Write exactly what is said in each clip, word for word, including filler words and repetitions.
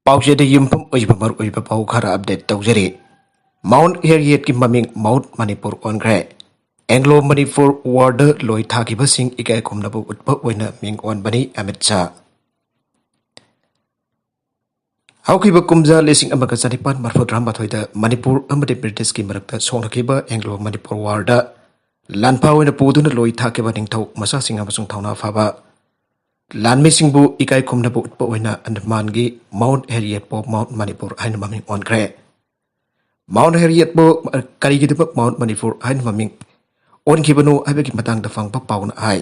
ꯄꯥꯎꯆꯦꯗ ꯌꯨꯝꯐꯝ ꯑꯣꯏꯕ ꯃꯔꯨꯑꯣꯏꯕ ꯄꯥꯎ ꯈꯔ ꯑꯞꯗꯦꯠ ꯇꯧꯖꯔꯤ꯫ ꯃꯥꯎꯟꯠ ꯍꯦꯔꯤꯌꯦꯠꯀꯤ ꯃꯃꯤꯡ ꯃꯥꯎꯟꯠ ꯃꯅꯤꯄꯨꯔ ꯑꯣꯟꯈ꯭ꯔꯦ꯫ ꯑꯦꯡꯒ꯭ꯂꯣ ꯃꯅꯤꯄꯨꯔ ꯋꯥꯔꯗ ꯂꯣꯏ ꯊꯥꯈꯤꯕꯁꯤꯡ ꯏꯀꯥꯏ ꯈꯨꯝꯅꯕ ꯎꯠꯄ ꯑꯣꯏꯅ ꯃꯤꯡ ꯑꯣꯟꯕꯅꯤ ꯑꯃꯤꯠ ꯁꯥꯍ꯫ ꯍꯧꯈꯤꯕ ꯀꯨꯝꯖꯥ ꯂꯤꯁꯤꯡ ꯑꯃꯒ ꯆꯅꯤꯄꯥꯟ ꯃꯔꯐꯨꯇꯔꯥꯃꯥꯊꯣꯏꯗ ꯃꯅꯤꯄꯨꯔ ꯑꯃꯗꯤ ꯕ꯭ꯔꯤꯇꯤꯁꯀꯤ ꯃꯔꯛꯇ ꯁꯣꯛꯅꯈꯤꯕ ꯑꯦꯡꯒ꯭ꯂꯣ ꯃꯅꯤꯄꯨꯔ ꯋꯥꯔꯗ ꯂꯥꯟꯐꯥ ꯑꯣꯏꯅ ꯄꯨꯗꯨꯅ ꯂꯣꯏ ꯊꯥꯈꯤꯕ ꯅꯤꯡꯊꯧ ꯃꯆꯥꯁꯤꯡ ꯑꯃꯁꯨꯡ ꯊꯧꯅꯥ ꯐꯕ ꯂꯥꯟꯃꯤꯁꯤꯡꯕꯨ ꯏꯀꯥꯏ ꯈꯨꯝꯅꯕ ꯎꯠꯄ ꯑꯣꯏꯅ ꯑꯟꯗꯃꯥꯟꯒꯤ ꯃꯥꯎꯟꯠ ꯍꯦꯔꯤꯌꯦꯠꯄꯨ ꯃꯥꯎꯟꯠ ꯃꯅꯤꯄꯨꯔ ꯍꯥꯏꯅ ꯃꯃꯤꯡ ꯑꯣꯟꯈ꯭ꯔꯦ꯫ ꯃꯥꯎꯟꯠ ꯍꯦꯔꯤꯌꯦꯠꯄꯨ ꯀꯔꯤꯒꯤꯗꯃꯛ ꯃꯥꯎꯟꯠ ꯃꯅꯤꯄꯨꯔ ꯍꯥꯏꯅ ꯃꯃꯤꯡ ꯑꯣꯟꯈꯤꯕꯅꯣ ꯍꯥꯏꯕꯒꯤ ꯃꯇꯥꯡꯗ ꯐꯪꯕ ꯄꯥꯎꯅ ꯍꯥꯏ,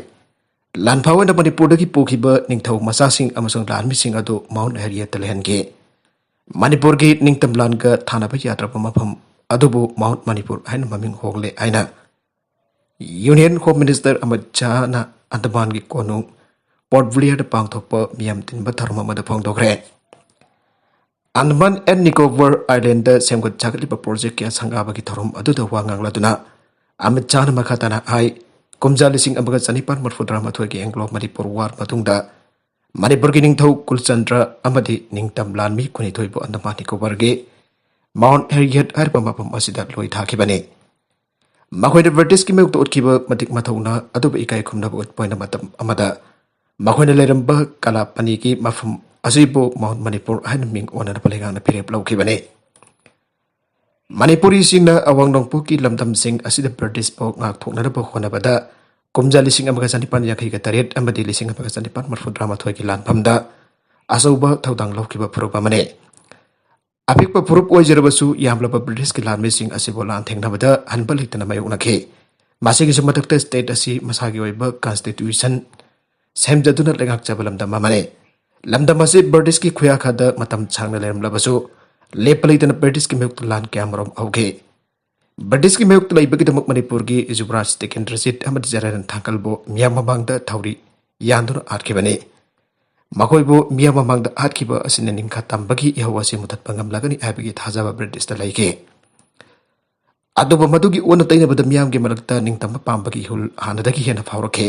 ꯂꯥꯟꯐꯥ ꯑꯣꯏꯅ ꯃꯅꯤꯄꯨꯔꯗꯒꯤ ꯄꯨꯈꯤꯕ ꯅꯤꯡꯊꯧ ꯃꯆꯥꯁꯤꯡ ꯑꯃꯁꯨꯡ ꯂꯥꯟꯃꯤꯁꯤꯡ ꯑꯗꯨ ꯃꯥꯎꯟꯠ ꯍꯦꯔꯤꯌꯦꯠꯇ ꯂꯩꯍꯟꯈꯤ꯫ ꯃꯅꯤꯄꯨꯔꯒꯤ ꯅꯤꯡꯇꯝ ꯂꯥꯟꯒ ꯊꯥꯅꯕ ꯌꯥꯗ꯭ꯔꯕ ꯃꯐꯝ ꯑꯗꯨꯕꯨ ꯃꯥꯎꯟꯠ ꯃꯅꯤꯄꯨꯔ ꯍꯥꯏꯅ ꯃꯃꯤꯡ ꯍꯣꯡꯂꯦ ꯍꯥꯏꯅ ꯌꯨꯅꯤꯌꯟ ꯍꯣꯝ ꯃꯤꯅꯤꯁꯇꯔ ꯑꯃꯤꯠ ꯁꯥꯍꯅ ꯑꯟꯗꯃꯥꯟꯒꯤ ꯀꯣꯅꯨꯡ ꯄꯣꯔꯠ ꯕ꯭ꯂꯤꯌꯔꯗ ꯄꯥꯡꯊꯣꯛꯄ ꯃꯤꯌꯥꯝ ꯇꯤꯟꯕ ꯊꯧꯔꯝ ꯑꯃꯗ ꯐꯣꯡꯗꯣꯛꯈ꯭ꯔꯦ꯫ ꯑꯟꯗꯃꯥꯟ ꯑꯦꯟ ꯅꯤꯀꯣꯕꯔ ꯑꯥꯏꯂꯦꯟꯗ ꯁꯦꯝꯒꯠ ꯁꯥꯒꯠꯂꯤꯕ ꯄ꯭ꯔꯣꯖꯦꯛ ꯀꯌꯥ ꯁꯪꯒꯥꯕꯒꯤ ꯊꯧꯔꯝ ꯑꯗꯨꯗ ꯋꯥ ꯉꯥꯡꯂꯗꯨꯅ ꯑꯃꯤꯠ ꯁꯥꯍꯅ ꯃꯈꯥ ꯇꯥꯅ ꯍꯥꯏ, ꯀꯨꯝꯖꯥ ꯂꯤꯁꯤꯡ ꯑꯃꯒ ꯆꯅꯤꯄꯥꯟ ꯃꯔꯐꯨꯇꯔꯥꯃꯥꯊꯣꯏꯒꯤ ꯑꯦꯡꯒ꯭ꯂꯣ ꯃꯅꯤꯄꯨꯔ ꯋꯥꯔ ꯃꯇꯨꯡꯗ ꯃꯅꯤꯄꯨꯔꯒꯤ ꯅꯤꯡꯊꯧ ꯀꯨꯜꯆꯟꯗ꯭ꯔ ꯑꯃꯗꯤ ꯅꯤꯡꯇꯝ ꯂꯥꯟꯃꯤ ꯀꯨꯟꯅꯤꯊꯣꯏꯕꯨ ꯑꯟꯗꯃꯥꯟ ꯅꯤꯀꯣꯕꯔꯒꯤ ꯃꯥꯎꯟꯠ ꯍꯦꯔꯤꯌꯦꯠ ꯍꯥꯏꯔꯤꯕ ꯃꯐꯝ ꯑꯁꯤꯗ ꯂꯣꯏ ꯊꯥꯈꯤꯕꯅꯤ꯫ ꯃꯈꯣꯏꯅ ꯕ꯭ꯔꯤꯇꯤꯁꯀꯤ ꯃꯥꯌꯣꯛꯇ ꯎꯠꯈꯤꯕ ꯃꯇꯤꯛ ꯃꯊꯧꯅꯥ ꯑꯗꯨꯕꯨ ꯏꯀꯥꯏ ꯈꯨꯝꯅꯕ ꯎꯠꯄ ꯑꯣꯏꯅ ꯃꯇꯝ ꯑꯃꯗ ꯃꯈꯣꯏꯅ ꯂꯩꯔꯝꯕ ꯀꯂꯥꯄꯅꯤꯒꯤ ꯃꯐꯝ ꯑꯁꯤꯕꯨ ꯃꯥꯎꯟꯠ ꯃꯅꯤꯄꯨꯔ ꯍꯥꯏꯅ ꯃꯤꯡ ꯑꯣꯟꯅꯅꯕ ꯂꯩꯉꯥꯛꯅ ꯐꯤꯔꯦꯞ ꯂꯧꯈꯤꯕꯅꯤ꯫ ꯃꯅꯤꯄꯨꯔꯤꯁꯤꯡꯅ ꯑꯋꯥꯡ ꯅꯣꯡꯄꯣꯛꯀꯤ ꯂꯝꯗꯝꯁꯤꯡ ꯑꯁꯤꯗ ꯕ꯭ꯔꯤꯇꯤꯁꯄꯨ ꯉꯥꯛꯊꯣꯛꯅꯅꯕ ꯍꯣꯠꯅꯕꯗ ꯀꯨꯝꯖꯥ ꯂꯤꯁꯤꯡ ꯑꯃꯒ ꯆꯅꯤꯄꯥꯟ ꯌꯥꯡꯈꯩꯒ ꯇꯔꯦꯠ ꯑꯃꯗꯤ ꯂꯤꯁꯤꯡ ꯑꯃꯒ ꯆꯅꯤꯄꯥꯟ ꯃꯔꯐꯨꯇꯔꯥꯃꯥꯊꯣꯏꯒꯤ ꯂꯥꯟꯐꯝꯗ ꯑꯆꯧꯕ ꯊꯧꯗꯥꯡ ꯂꯧꯈꯤꯕ ꯐꯨꯔꯨꯞ ꯑꯃꯅꯤ꯫ ꯑꯄꯤꯛꯄ ꯐꯨꯔꯨꯞ ꯑꯣꯏꯖꯔꯕꯁꯨ ꯌꯥꯝꯂꯕ ꯕ꯭ꯔꯤꯇꯤꯁꯀꯤ ꯂꯥꯟꯃꯤꯁꯤꯡ ꯑꯁꯤꯕꯨ ꯂꯥꯟꯊꯦꯡꯅꯕꯗ ꯍꯟꯕ ꯂꯩꯇꯅ ꯃꯥꯌꯣꯛꯅꯈꯤ꯫ ꯃꯁꯤꯒꯤꯁꯨ ꯃꯊꯛꯇ ꯁ꯭ꯇꯦꯠ ꯑꯁꯤ ꯃꯁꯥꯒꯤ ꯑꯣꯏꯕ ꯀꯟꯁꯇꯤꯇ꯭ꯌꯨꯁꯟ ꯁꯦꯝꯖꯗꯨꯅ ꯂꯩꯉꯥꯛꯆꯕ ꯂꯝꯗꯝ ꯑꯃꯅꯤ꯫ ꯂꯝꯗꯝ ꯑꯁꯤ ꯕ꯭ꯔꯤꯇꯤꯁꯀꯤ ꯈꯨꯌꯥꯈꯥꯗ ꯃꯇꯝ ꯁꯥꯡꯅ ꯂꯩꯔꯝꯂꯕꯁꯨ ꯂꯦꯞꯄ ꯂꯩꯇꯅ ꯕ꯭ꯔꯤꯇꯤꯁꯀꯤ ꯃꯥꯌꯣꯛꯇ ꯂꯥꯟ ꯀꯌꯥꯃꯔꯨꯝ ꯍꯧꯈꯤ꯫ ꯕ꯭ꯔꯤꯇꯤꯁꯀꯤ ꯃꯥꯌꯣꯛꯇ ꯂꯩꯕꯒꯤꯗꯃꯛ ꯃꯅꯤꯄꯨꯔꯒꯤ ꯌꯨꯕꯔꯥꯖ ꯇꯤꯀꯦꯟꯗ꯭ꯔꯖꯤꯠ ꯑꯃꯗꯤ ꯖꯦꯅꯔꯦꯜ ꯊꯥꯡꯀꯜꯕꯨ ꯃꯤꯌꯥꯝ ꯃꯃꯥꯡꯗ ꯊꯧꯔꯤ ꯌꯥꯟꯗꯨꯅ ꯍꯥꯠꯈꯤꯕꯅꯤ꯫ ꯃꯈꯣꯏꯕꯨ ꯃꯤꯌꯥꯝ ꯃꯃꯥꯡꯗ ꯍꯥꯠꯈꯤꯕ ꯑꯁꯤꯅ ꯅꯤꯡꯈꯥ ꯇꯝꯕꯒꯤ ꯏꯍꯧ ꯑꯁꯤ ꯃꯨꯊꯠꯄ ꯉꯝꯂꯒꯅꯤ ꯍꯥꯏꯕꯒꯤ ꯊꯥꯖꯕ ꯕ꯭ꯔꯤꯇꯤꯁꯇ ꯂꯩꯈꯤ꯫ ꯑꯗꯨꯕꯨ ꯃꯗꯨꯒꯤ ꯑꯣꯟꯅ ꯇꯩꯅꯕꯗ ꯃꯤꯌꯥꯝꯒꯤ ꯃꯔꯛꯇ ꯅꯤꯡꯇꯝꯕ ꯄꯥꯝꯕꯒꯤ ꯏꯍꯨꯜ ꯍꯥꯟꯅꯗꯒꯤ ꯍꯦꯟꯅ ꯐꯥꯎꯔꯛꯈꯤ꯫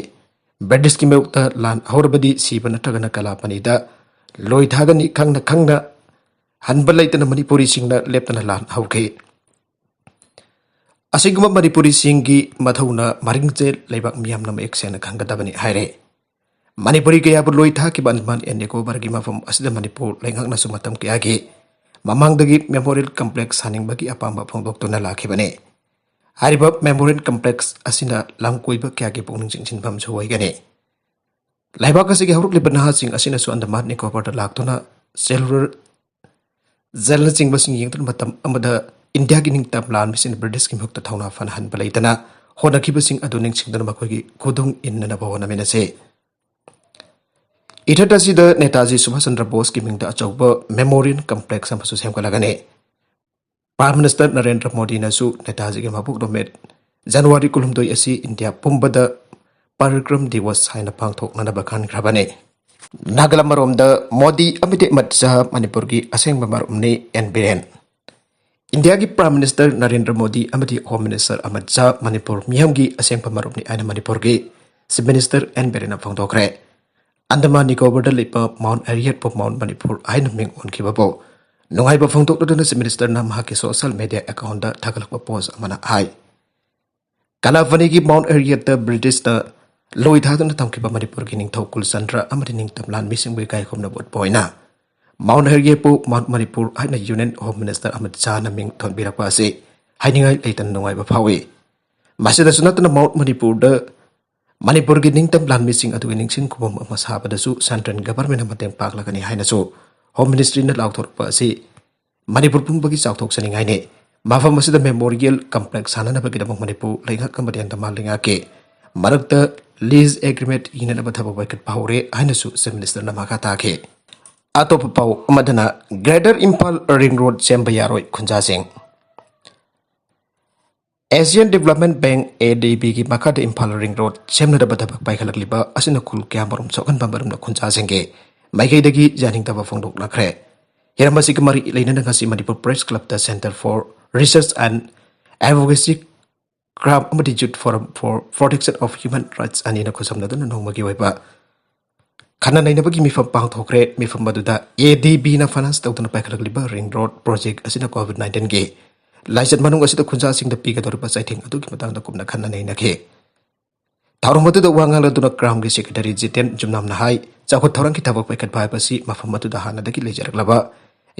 ꯕ꯭ꯔꯤꯇꯤꯁꯀꯤ ꯃꯥꯌꯣꯛꯇ ꯂꯥꯟ ꯍꯧꯔꯕꯗꯤ ꯁꯤꯕ ꯅꯠꯇ꯭ꯔꯒꯅ ꯀꯂꯥꯄꯅꯤꯗ ꯂꯣꯏ ꯊꯥꯒꯅꯤ ꯈꯪꯅ ꯈꯪꯅ ꯍꯟꯕ ꯂꯩꯇꯅ ꯃꯅꯤꯄꯨꯔꯤꯁꯤꯡꯅ ꯂꯦꯞꯇꯅ ꯂꯥꯟ ꯍꯧꯈꯤ꯫ ꯑꯁꯤꯒꯨꯝꯕ ꯃꯅꯤꯄꯨꯔꯤꯁꯤꯡꯒꯤ ꯃꯊꯧꯅ ꯃꯔꯤꯡꯁꯦ ꯂꯩꯕꯥꯛ ꯃꯤꯌꯥꯝꯅ ꯃꯌꯦꯛ ꯁꯦꯡꯅ ꯈꯪꯒꯗꯕꯅꯤ ꯍꯥꯏꯔꯦ꯫ ꯃꯅꯤꯄꯨꯔꯤ ꯀꯌꯥꯕꯨ ꯂꯣꯏ ꯊꯥꯈꯤꯕ ꯑꯟꯗꯃꯥꯟ ꯑꯦꯟ ꯅꯤꯀꯣꯕꯔꯒꯤ ꯃꯐꯝ ꯑꯁꯤꯗ ꯃꯅꯤꯄꯨꯔ ꯂꯩꯉꯥꯛꯅꯁꯨ ꯃꯇꯝ ꯀꯌꯥꯒꯤ ꯃꯃꯥꯡꯗꯒꯤ ꯃꯦꯃꯣꯔꯤꯌꯦꯜ ꯀꯝꯄ꯭ꯂꯦꯛꯁ ꯁꯥꯅꯤꯡꯕꯒꯤ ꯑꯄꯥꯝꯕ ꯐꯣꯡꯗꯣꯛꯇꯨꯅ ꯂꯥꯛꯈꯤꯕꯅꯤ꯫ ꯍꯥꯏꯔꯤꯕ ꯃꯦꯃꯣꯔꯤꯌꯦꯜ ꯀꯝꯄ꯭ꯂꯦꯛꯁ ꯑꯁꯤꯅ ꯂꯝꯀꯣꯏꯕ ꯀꯌꯥꯒꯤ ꯄꯨꯛꯅꯤꯡ ꯆꯤꯡꯁꯤꯟꯐꯝꯁꯨ ꯑꯣꯏꯒꯅꯤ꯫ ꯂꯩꯕꯥꯛ ꯑꯁꯤꯒꯤ ꯍꯧꯔꯛꯂꯤꯕ ꯅꯍꯥꯁꯤꯡ ꯑꯁꯤꯅꯁꯨ ꯑꯟꯗꯃꯥꯟ ꯅꯤꯀꯣꯕꯔꯗ ꯂꯥꯛꯇꯨꯅ ꯁꯦꯂꯨꯂꯔ ꯖꯦꯜꯅꯆꯤꯡꯕꯁꯤꯡ ꯌꯦꯡꯗꯨꯅ ꯃꯇꯝ ꯑꯃꯗ ꯏꯟꯗꯤꯌꯥꯒꯤ ꯅꯤꯡꯇꯝ ꯂꯥꯟꯃꯤꯁꯤꯡꯅ ꯕ꯭ꯔꯤꯇꯤꯁꯀꯤ ꯃꯍꯨꯠꯇ ꯊꯧꯅꯥ ꯐꯅ ꯍꯟꯕ ꯂꯩꯇꯅ ꯍꯣꯠꯅꯈꯤꯕꯁꯤꯡ ꯑꯗꯨ ꯅꯤꯡꯁꯤꯡꯗꯨꯅ ꯃꯈꯣꯏꯒꯤ ꯈꯨꯗꯨꯡ ꯏꯟꯅꯅꯕ ꯍꯣꯠꯅꯃꯤꯟꯅꯁꯤ꯫ ꯏꯊꯠ ꯑꯁꯤꯗ ꯅꯦꯇꯥꯖꯤ ꯁꯨꯚꯥꯁ ꯆꯟꯗ꯭ꯔ ꯕꯣꯁꯀꯤ ꯃꯤꯡꯗ ꯑꯆꯧꯕ ꯃꯦꯃꯣꯔꯤꯌꯦꯜ ꯀꯝꯄ꯭ꯂꯦꯛꯁ ꯑꯃꯁꯨ ꯁꯦꯝꯒꯠꯂꯒꯅꯤ꯫ ꯄ꯭ꯔꯥꯏꯝ ꯃꯤꯅꯤꯁꯇꯔ ꯅꯔꯦꯟꯗ꯭ꯔ ꯃꯣꯗꯤꯅꯁꯨ ꯅꯦꯇꯥꯖꯤꯒꯤ ꯃꯕꯣꯛ ꯅꯨꯃꯤꯠ ꯖꯅꯋꯥꯔꯤ ꯀꯨꯟꯍꯨꯝꯗꯣꯏ ꯑꯁꯤ ꯏꯟꯗꯤꯌꯥ ꯄꯨꯝꯕꯗ ꯄꯔꯤꯀ꯭ꯔꯝ ꯗꯤꯋꯁ ꯍꯥꯏꯅ ꯄꯥꯡꯊꯣꯛꯅꯅꯕ ꯈꯟꯈ꯭ꯔꯕꯅꯤ꯫ ꯅꯥꯒꯥꯂꯦꯟ ꯃꯔꯣꯝꯗ ꯃꯣꯗꯤ ꯑꯃꯗꯤ ꯑꯃꯤꯠ ꯁꯥꯍ ꯃꯅꯤꯄꯨꯔꯒꯤ ꯑꯁꯦꯡꯕ ꯃꯔꯨꯞꯅꯤ ꯑꯦꯟ ꯕꯤꯔꯦꯟ꯫ ꯏꯟꯗꯤꯌꯥꯒꯤ ꯄ꯭ꯔꯥꯏꯝ ꯃꯤꯅꯤꯁꯇꯔ ꯅꯔꯦꯟꯗ꯭ꯔ ꯃꯣꯗꯤ ꯑꯃꯗꯤ ꯍꯣꯝ ꯃꯤꯅꯤꯁꯇꯔ ꯑꯃꯤꯠ ꯁꯥꯍ ꯃꯅꯤꯄꯨꯔ ꯃꯤꯌꯥꯝꯒꯤ ꯑꯁꯦꯡꯕ ꯃꯔꯨꯞꯅꯤ ꯍꯥꯏꯅ ꯃꯅꯤꯄꯨꯔꯒꯤ ꯆꯤꯐ ꯃꯤꯅꯤꯁꯇꯔ ꯑꯦꯟ ꯕꯤꯔꯦꯟꯅ ꯐꯣꯡꯗꯣꯛꯈ꯭ꯔꯦ꯫ ꯑꯟꯗꯃꯥꯟ ꯅꯤꯀꯣꯕꯔꯗ ꯂꯩꯕ ꯃꯥꯎꯟ ꯍꯦꯔꯤꯌꯦꯠꯄꯨ ꯃꯥꯎꯟ ꯃꯅꯤꯄꯨꯔ ꯍꯥꯏꯅ ꯃꯤꯡ ꯑꯣꯟꯈꯤꯕꯕꯨ ꯅꯨꯡꯉꯥꯏꯕ ꯐꯣꯡꯗꯣꯛꯂꯗꯨꯅ ꯆꯤꯐ ꯃꯤꯅꯤꯁꯇꯔꯅ ꯃꯍꯥꯛꯀꯤ ꯁꯣꯁꯤꯌꯦꯜ ꯃꯤꯗꯤꯌꯥ ꯑꯦꯀꯥꯎꯟꯗ ꯊꯥꯒꯠꯂꯛꯄ ꯄꯣꯁ ꯑꯃꯅ ꯍꯥꯏ꯫ ꯀꯂꯥꯄꯅꯤꯒꯤ ꯃꯥꯎꯟ ꯍꯦꯔꯤꯌꯦꯠꯇ ꯕ꯭ꯔꯤꯇꯤꯁꯅ ꯂꯣꯏ ꯊꯥꯗꯨꯅ ꯊꯝꯈꯤꯕ ꯃꯅꯤꯄꯨꯔꯒꯤ ꯅꯤꯡꯊꯧ ꯀꯨꯜꯆꯟꯗ꯭ꯔ ꯑꯃꯗꯤ ꯅꯤꯡꯇꯝ ꯂꯥꯟꯃꯤꯁꯤꯡꯕꯨ ꯏꯀꯥꯏ ꯈꯨꯝꯅꯕ ꯎꯠꯄ ꯑꯣꯏꯅ ꯃꯥꯎꯟ ꯍꯦꯔꯤꯌꯦꯠꯄꯨ ꯃꯥꯎꯟ ꯃꯅꯤꯄꯨꯔ ꯍꯥꯏꯅ ꯌꯨꯅꯤꯌꯟ ꯍꯣꯝ ꯃꯤꯅꯤꯁꯇꯔ ꯑꯃꯤꯠ ꯁꯥꯍꯅ ꯃꯤꯡ ꯊꯣꯟꯕꯤꯔꯛꯄ ꯑꯁꯤ ꯍꯥꯏꯅꯤꯡꯉꯥꯏ ꯂꯩꯇꯅ ꯅꯨꯡꯉꯥꯏꯕ ꯐꯥꯎꯏ꯫ ꯃꯁꯤꯗꯁꯨ ꯅꯠꯇꯅ ꯃꯥꯎꯟ ꯃꯅꯤꯄꯨꯔꯗ ꯃꯅꯤꯄꯨꯔꯒꯤ ꯅꯤꯡꯇꯝ ꯂꯥꯟꯃꯤꯁꯤꯡ ꯑꯗꯨꯒꯤ ꯅꯤꯡꯁꯤꯡ ꯈꯨꯕꯝ ꯑꯃ ꯁꯥꯕꯗꯁꯨ ꯁꯦꯟꯇ꯭ꯔꯦꯜ ꯒꯚꯔꯟꯃꯦꯟꯅ ꯃꯇꯦꯡ ꯄꯥꯡꯂꯒꯅꯤ ꯍꯥꯏꯅꯁꯨ ꯍꯣꯝ ꯃꯤꯅꯤꯁꯇ꯭ꯔꯤꯅ ꯂꯥꯎꯊꯣꯔꯛꯄ ꯑꯁꯤ ꯃꯅꯤꯄꯨꯔ ꯄꯨꯝꯕꯒꯤ ꯆꯥꯎꯊꯣꯛꯆꯅꯤꯡꯉꯥꯏꯅꯤ꯫ ꯃꯐꯝ ꯑꯁꯤꯗ ꯃꯦꯃꯣꯔꯤꯌꯦꯜ ꯀꯝꯄ꯭ꯂꯦꯛꯁ ꯁꯥꯅꯅꯕꯒꯤꯗꯃꯛ ꯃꯅꯤꯄꯨꯔ ꯂꯩꯉꯥꯛ ꯑꯃꯗꯤ ꯑꯟꯗꯃꯥꯟ ꯂꯩꯉꯥꯛꯀꯤ ꯃꯔꯛꯇ ꯂꯤꯖ ꯑꯦꯒ꯭ꯔꯤꯃꯦꯟꯠ ꯏꯅꯅꯕ ꯊꯕꯛ ꯄꯥꯏꯈꯠꯄ ꯍꯧꯔꯦ ꯍꯥꯏꯅꯁꯨ ꯆꯤꯐ ꯃꯤꯅꯤꯁꯇꯔꯅ ꯃꯈꯥ ꯇꯥꯈꯤ꯫ ꯑꯇꯣꯞꯄ ꯄꯥꯎ ꯑꯃꯗꯅ ꯒ꯭ꯔꯦꯇꯔ ꯏꯝꯐꯥꯜ ꯔꯤꯡ ꯔꯣꯗ ꯁꯦꯝꯕ ꯌꯥꯔꯣꯏ ꯈꯨꯟꯖꯥꯁꯤꯡ꯫ ꯑꯦꯁꯤꯌꯥꯟ ꯗꯤꯕꯂꯞꯃꯦꯟꯠ ꯕꯦꯡꯛ, ꯑꯦ ꯗꯤ ꯕꯤꯒꯤ ꯃꯈꯥꯗ ꯏꯝꯐꯥꯜ ꯔꯤꯡ ꯔꯣꯗ ꯁꯦꯝꯅꯅꯕ ꯊꯕꯛ ꯄꯥꯏꯈꯠꯂꯛꯂꯤꯕ ꯑꯁꯤꯅ ꯈꯨꯜ ꯀꯌꯥꯃꯔꯨꯝ ꯁꯣꯛꯍꯟꯕ ꯃꯔꯝꯅ ꯈꯨꯟꯖꯥꯁꯤꯡꯒꯤ ꯃꯥꯏꯀꯩꯗꯒꯤ ꯌꯥꯅꯤꯡꯗꯕ ꯐꯣꯡꯗꯣꯛꯂꯛꯈ꯭ꯔꯦ꯫ ꯍꯤꯔꯝ ꯑꯁꯤꯒ ꯃꯔꯤ ꯂꯩꯅꯅ ꯉꯁꯤ ꯃꯅꯤꯄꯨꯔ ꯄ꯭ꯔꯦꯁ ꯀ꯭ꯂꯕꯇ Centre for Research and Advocacy, CRAM ꯑꯃꯗꯤ Youth Forum for Protection of Human Rights ꯑꯅꯤꯅ ꯈꯨꯠꯁꯝꯅꯗꯨꯅ ꯅꯣꯡꯃꯒꯤ ꯑꯣꯏꯕ ꯈꯟꯅ ꯅꯩꯅꯕꯒꯤ ꯃꯤꯐꯝ ꯄꯥꯡꯊꯣꯛꯈ꯭ꯔꯦ꯫ ꯃꯤꯐꯝ ꯑꯗꯨꯗ ADB ꯅ finance ꯇꯧꯗꯨꯅ ꯄꯥꯏꯈꯠꯂꯛꯂꯤꯕ ring road project ꯑꯁꯤꯅ COVID nineteen ꯒꯤ ꯂꯥꯏꯆꯠ ꯃꯅꯨꯡ ꯑꯁꯤꯗ ꯈꯨꯟꯖꯥꯁꯤꯡꯗ ꯄꯤꯒꯗꯧꯔꯤꯕ ꯆꯩꯊꯦꯡ ꯑꯗꯨꯒꯤ ꯃꯇꯥꯡꯗ ꯀꯨꯞꯅ ꯈꯟꯅ ꯅꯩꯅꯈꯤ꯫ ꯊꯧꯔꯝ ꯑꯗꯨꯗ ꯋꯥ ꯉꯥꯡꯂꯗꯨꯅ CRAM ꯒꯤ secretary ꯖꯤꯇꯦꯟ ꯖꯨꯝꯅꯥꯝꯅ ꯍꯥꯏ, ꯆꯥꯎꯈꯠ ꯊꯧꯔꯥꯡꯒꯤ ꯊꯕꯛ ꯄꯥꯏꯈꯠꯄ ꯍꯥꯏꯕꯁꯤ ꯃꯐꯝ ꯑꯗꯨꯗ ꯍꯥꯟꯅꯗꯒꯤ ꯂꯩꯖꯔꯛꯂꯕ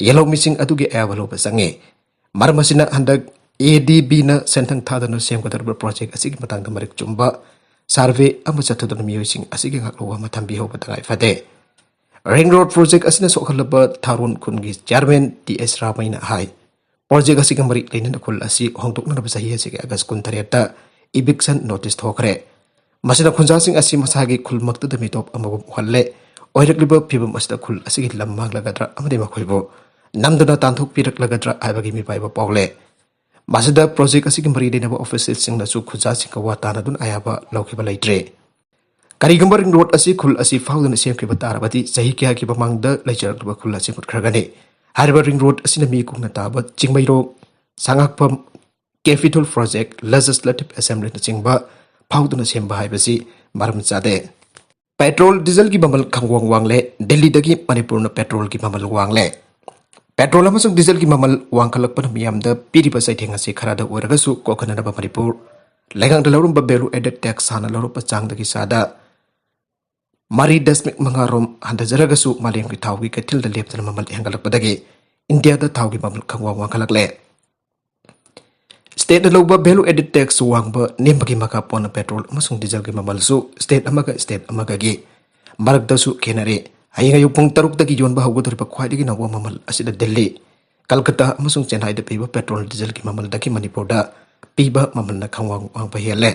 ꯌꯦꯜꯍꯧꯃꯤꯁꯤꯡ ꯑꯗꯨꯒꯤ ꯑꯌꯥꯕ ꯂꯧꯕ ꯆꯪꯉꯤ꯫ ꯃꯔꯝ ꯑꯁꯤꯅ ꯍꯟꯗꯛ ADB ꯅ ꯁꯦꯟꯊꯪ ꯊꯥꯗꯅ ꯁꯦꯝꯒꯗꯧꯔꯤꯕ project ꯑꯁꯤꯒꯤ ꯃꯇꯥꯡꯗ ꯃꯔꯤꯛ ꯆꯨꯝꯕ survey ꯑꯃ ꯆꯠꯊꯗꯨꯅ ꯃꯤꯑꯣꯏꯁꯤꯡ ꯑꯁꯤꯒꯤ ꯉꯥꯛꯂꯧꯕ ꯑꯃ ꯊꯝꯕꯤꯍꯧꯕ ꯇꯉꯥꯏ ꯐꯗꯦ꯫ Ring road project ꯑꯁꯤꯅ ꯁꯣꯛꯍꯜꯂꯕ ꯊꯥꯔꯣꯟ ꯈꯨꯟꯒꯤ chairman ꯇꯤ ꯑꯦꯁ ꯔꯥꯃꯩꯅ ꯍꯥꯏ, project ꯑꯁꯤꯒ ꯃꯔꯤ ꯂꯩꯅꯅ ꯈꯨꯜ ꯑꯁꯤ ꯍꯣꯡꯗꯣꯛꯅꯅꯕ ꯆꯍꯤ ꯑꯁꯤꯒꯤ August ꯀꯨꯟꯇꯔꯦꯠꯇ eviction notice ꯊꯣꯛꯈ꯭ꯔꯦ꯫ ꯃꯁꯤꯅ ꯈꯨꯟꯖꯥꯁꯤꯡ ꯑꯁꯤ ꯃꯁꯥꯒꯤ ꯈꯨꯜꯃꯛꯇꯗ ꯃꯤꯇꯣꯞ ꯑꯃꯒꯨꯝ ꯎꯍꯜꯂꯦ꯫ ꯑꯣꯏꯔꯛꯂꯤꯕ ꯐꯤꯕꯝ ꯑꯁꯤꯗ ꯈꯨꯜ ꯑꯁꯤꯒꯤ ꯂꯝ ꯃꯥꯡꯂꯒꯗ꯭ꯔꯥ ꯑꯃꯗꯤ ꯃꯈꯣꯏꯕꯨ ꯅꯝꯗꯨꯅ ꯇꯥꯟꯊꯣꯛꯄꯤꯔꯛꯂꯒꯗ꯭ꯔꯥ ꯍꯥꯏꯕꯒꯤ ꯃꯤꯄꯥꯏꯕ ꯄꯥꯎꯂꯦ꯫ ꯃꯁꯤꯗ project ꯑꯁꯤꯒꯤ ꯃꯔꯤ ꯂꯩꯅꯕ official ꯁꯤꯡꯅꯁꯨ ꯈꯨꯟꯖꯥꯁꯤꯡꯒ ꯋꯥ ꯇꯥꯅꯗꯨꯅ ꯑꯌꯥꯕ ꯂꯧꯈꯤꯕ ꯂꯩꯇ꯭ꯔꯤ꯫ ꯀꯔꯤꯒꯨꯝꯕ ring road ꯑꯁꯤ ꯈꯨꯜ ꯑꯁꯤ ꯐꯥꯎꯗꯨꯅ ꯁꯦꯝꯈꯤꯕ ꯇꯥꯔꯕꯗꯤ ꯆꯍꯤ ꯀꯌꯥꯒꯤ ꯃꯃꯥꯡꯗ ꯂꯩꯖꯔꯛꯂꯕ ꯈꯨꯜ ꯑꯁꯤ ꯃꯨꯠꯈ꯭ꯔꯒꯅꯤ꯫ ꯍꯥꯏꯔꯤꯕ ring road ꯑꯁꯤꯅ ꯃꯤ ꯀꯨꯡꯅ ꯇꯥꯕ Chingmeirong, ꯁꯉꯥꯛꯐꯝ, Capital Project, Legislative Assembly ꯅꯆꯤꯡꯕ ꯐꯥꯎꯗꯨꯅ ꯁꯦꯝꯕ ꯍꯥꯏꯕꯁꯤ ꯃꯔꯝ ꯆꯥꯗꯦ꯫ Petrol diesel ꯒꯤ ꯃꯃꯜ ꯈꯪꯋꯥꯡ ꯋꯥꯡꯂꯦ꯫ ꯗꯤꯜꯂꯤꯗꯒꯤ ꯃꯅꯤꯄꯨꯔꯅ petrol ꯒꯤ ꯃꯃꯜ ꯋꯥꯡꯂꯦ꯫ Petrol ꯑꯃꯁꯨꯡ diesel ꯒꯤ ꯃꯃꯜ ꯋꯥꯡꯈꯠꯂꯛꯄꯅ ꯃꯤꯌꯥꯝꯗ ꯄꯤꯔꯤꯕ ꯆꯩꯊꯦꯡ ꯑꯁꯤ ꯈꯔꯗ ꯑꯣꯏꯔꯒꯁꯨ ꯀꯣꯛꯍꯟꯅꯅꯕ ꯃꯅꯤꯄꯨꯔ ꯂꯩꯉꯥꯛꯅ ꯂꯧꯔꯝꯕ value added tax ꯍꯥꯟꯅ ꯂꯧꯔꯛꯄ ꯆꯥꯡꯗꯒꯤ ꯆꯥꯗ ꯃꯔꯤ ꯗꯁꯃꯤꯛ ꯃꯉꯥ ꯔꯣꯝ ꯍꯟꯊꯖꯔꯒꯁꯨ ꯃꯥꯂꯦꯝꯒꯤ ꯊꯥꯎꯒꯤ ꯀꯩꯊꯦꯜꯗ ꯂꯦꯞꯇꯅ ꯃꯃꯜ ꯍꯦꯟꯒꯠꯂꯛꯄꯗꯒꯤ ꯏꯟꯗꯤꯌꯥꯗ ꯊꯥꯎꯒꯤ ꯃꯃꯜ ꯈꯪꯋꯥꯡ ꯋꯥꯡꯈꯠꯂꯛꯂꯦ꯫ State ꯅ ꯂꯧꯕ value added tax ꯋꯥꯡꯕ ꯅꯦꯝꯕꯒꯤ ꯃꯈꯥ ꯄꯣꯟꯅ petrol ꯑꯃꯁꯨꯡ diesel ꯒꯤ ꯃꯃꯜꯁꯨ state ꯑꯃꯒ state ꯑꯃꯒꯒꯤ ꯃꯔꯛꯇꯁꯨ ꯈꯦꯠꯅꯔꯦ꯫ ꯍꯌꯦꯡ ꯑꯌꯨꯛ ꯄꯨꯡ ꯇꯔꯨꯛꯇꯒꯤ ꯌꯣꯟꯕ ꯍꯧꯒꯗꯧꯔꯤꯕ ꯈ꯭ꯋꯥꯏꯗꯒꯤ ꯅꯧꯕ ꯃꯃꯜ ꯑꯁꯤꯗ ꯗꯤꯜꯂꯤ, ꯀꯜꯀꯇꯥ ꯑꯃꯁꯨꯡ ꯆꯦꯟꯅꯥꯏꯗ ꯄꯤꯕ petrol diesel ꯒꯤ ꯃꯃꯜꯗꯒꯤ ꯃꯅꯤꯄꯨꯔꯗ ꯄꯤꯕ ꯃꯃꯜꯅ ꯈꯪꯋꯥꯡ ꯋꯥꯡꯕ ꯍꯦꯜꯂꯦ꯫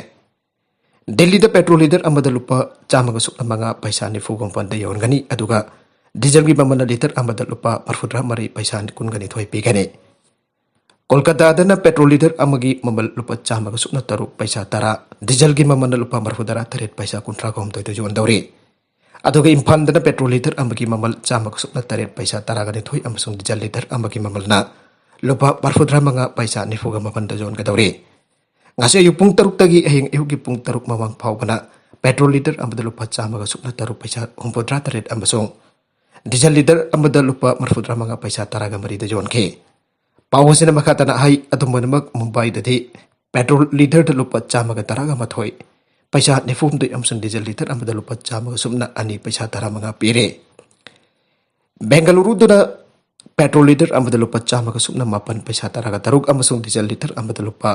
ꯗꯤꯜꯂꯤꯗ petrol litre ꯑꯃꯗ ꯂꯨꯄꯥ ꯆꯥꯝꯃꯒ ꯁꯨꯞꯅ ꯃꯉꯥ ꯄꯩꯁꯥ ꯅꯤꯐꯨꯒ ꯃꯥꯄꯟꯗ ꯌꯣꯟꯒꯅꯤ, ꯑꯗꯨꯒ diesel ꯒꯤ ꯃꯃꯜꯅ litre ꯑꯃꯗ ꯂꯨꯄꯥ ꯃꯔꯐꯨꯇꯔꯥ ꯃꯔꯤ ꯄꯩꯁꯥ ꯀꯨꯟꯒ ꯅꯤꯊꯣꯏ ꯄꯤꯒꯅꯤ꯫ ꯀꯣꯜꯀꯇꯥꯗꯅ petrol litre ꯑꯃꯒꯤ ꯃꯃꯜ ꯂꯨꯄꯥ ꯆꯥꯝꯃꯒ ꯁꯨꯞꯅ ꯇꯔꯨꯛ ꯄꯩꯁꯥ ꯇꯔꯥ, diesel ꯒꯤ ꯃꯃꯜꯅ ꯂꯨꯄꯥ ꯃꯔꯐꯨꯇꯔꯥ ꯇꯔꯦꯠ ꯄꯩꯁꯥ ꯀꯨꯟꯊ꯭ꯔꯥꯒ ꯍꯨꯝꯗꯣꯏꯗ ꯌꯣꯟꯗꯧꯔꯤ꯫ ꯑꯗꯨꯒ ꯏꯝꯐꯥꯜꯗꯅ petrol litre ꯑꯃꯒꯤ ꯃꯃꯜ ꯆꯥꯝꯃꯒ ꯁꯨꯞꯅ ꯇꯔꯦꯠ ꯄꯩꯁꯥ ꯇꯔꯥꯒ ꯅꯤꯊꯣꯏ ꯑꯃꯁꯨꯡ diesel litre ꯑꯃꯒꯤ ꯃꯃꯜꯅ ꯂꯨꯄꯥ ꯃꯔꯐꯨꯇꯔꯥ ꯃꯉꯥ ꯄꯩꯁꯥ ꯅꯤꯐꯨꯒ ꯃꯥꯄꯟꯗ ꯌꯣꯟꯒꯗꯧꯔꯤ꯫ ꯉꯁꯤ ꯑꯌꯨꯛ ꯄꯨꯡ ꯇꯔꯨꯛꯇꯒꯤ ꯍꯌꯦꯡ ꯑꯌꯨꯛꯀꯤ ꯄꯨꯡ ꯇꯔꯨꯛ ꯃꯃꯥꯡ ꯐꯥꯎꯕꯅ ꯄꯦꯇ꯭ꯔꯣꯜ ꯂꯤꯇꯔ ꯑꯃꯗ ꯂꯨꯄꯥ ꯆꯥꯝꯃꯒ ꯁꯨꯞꯅ ꯇꯔꯨꯛ ꯄꯩꯁꯥ ꯍꯨꯝꯐꯨꯇꯔꯥ ꯇꯔꯦꯠ ꯑꯃꯁꯨꯡ ꯗꯤꯖꯜ ꯂꯤꯇꯔ ꯑꯃꯗ ꯂꯨꯄꯥ ꯃꯔꯤꯐꯨꯇꯔꯥ ꯃꯉꯥ ꯄꯩꯁꯥ ꯇꯔꯥꯒ ꯃꯔꯤꯗ ꯌꯣꯟꯈꯤ꯫ ꯄꯥꯎ ꯑꯁꯤꯅ ꯃꯈꯥ ꯇꯥꯅ ꯍꯥꯏ, ꯑꯗꯨꯝ ꯑꯣꯏꯅꯃꯛ ꯃꯨꯝꯕꯥꯏꯗꯗꯤ ꯄꯦꯇ꯭ꯔꯣꯜ ꯂꯤꯇꯔꯗ ꯂꯨꯄꯥ ꯆꯥꯝꯃꯒ ꯇꯔꯥꯒ ꯃꯥꯊꯣꯏ ꯄꯩꯁꯥ ꯅꯤꯐꯨꯍꯨꯝꯗꯣꯏ ꯑꯃꯁꯨꯡ ꯗꯤꯖꯜ ꯂꯤꯇꯔ ꯑꯃꯗ ꯂꯨꯄꯥ ꯆꯥꯝꯃꯒ ꯁꯨꯞꯅ ꯑꯅꯤ ꯄꯩꯁꯥ ꯇꯔꯥꯃꯉꯥ ꯄꯤꯔꯦ꯫ ꯕꯦꯡꯒꯂꯨꯔꯨꯗꯅ ꯄꯦꯇ꯭ꯔꯣꯜ ꯂꯤꯇꯔ ꯑꯃꯗ ꯂꯨꯄꯥ ꯆꯥꯝꯃꯒ ꯁꯨꯞꯅ ꯃꯥꯄꯟ ꯄꯩꯁꯥ ꯇꯔꯥꯒ ꯇꯔꯨꯛ ꯑꯃꯁꯨꯡ ꯗꯤꯖꯜ ꯂꯤꯇꯔ ꯑꯃꯗ ꯂꯨꯄꯥ